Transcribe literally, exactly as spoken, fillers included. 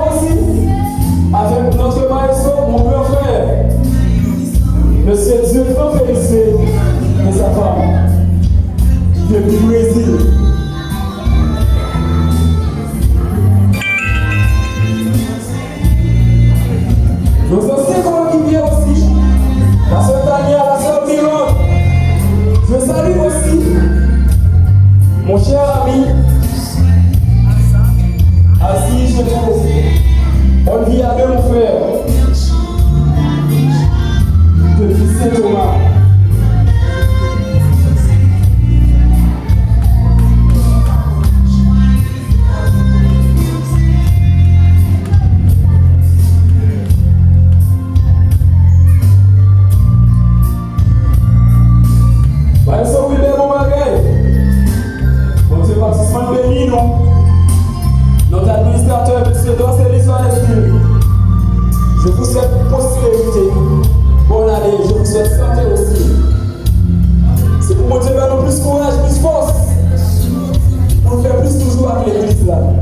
Aussi, avec notre maestro, mon grand frère, Monsieur Dieucran Pélissé et sa femme, depuis Brésil. Nos anciens coéquipiers aussi, la sœur Tania, la sœur Mirande. Je salue aussi mon cher ami, Assis chez vous. Bonne vie à deux, mon frère. Depuis Saint-Thomas. Maestro Wilbert, bon bagay. Bondye pa sispann beni nou. Notre administrateur, Monsieur Dorcelis Valestin, je vous souhaite prospérité, bonne année, je vous souhaite santé aussi. Se pou Bondye ba nou plis kouraj, plis fòs, pou nou fè plis toujou ak legliz la.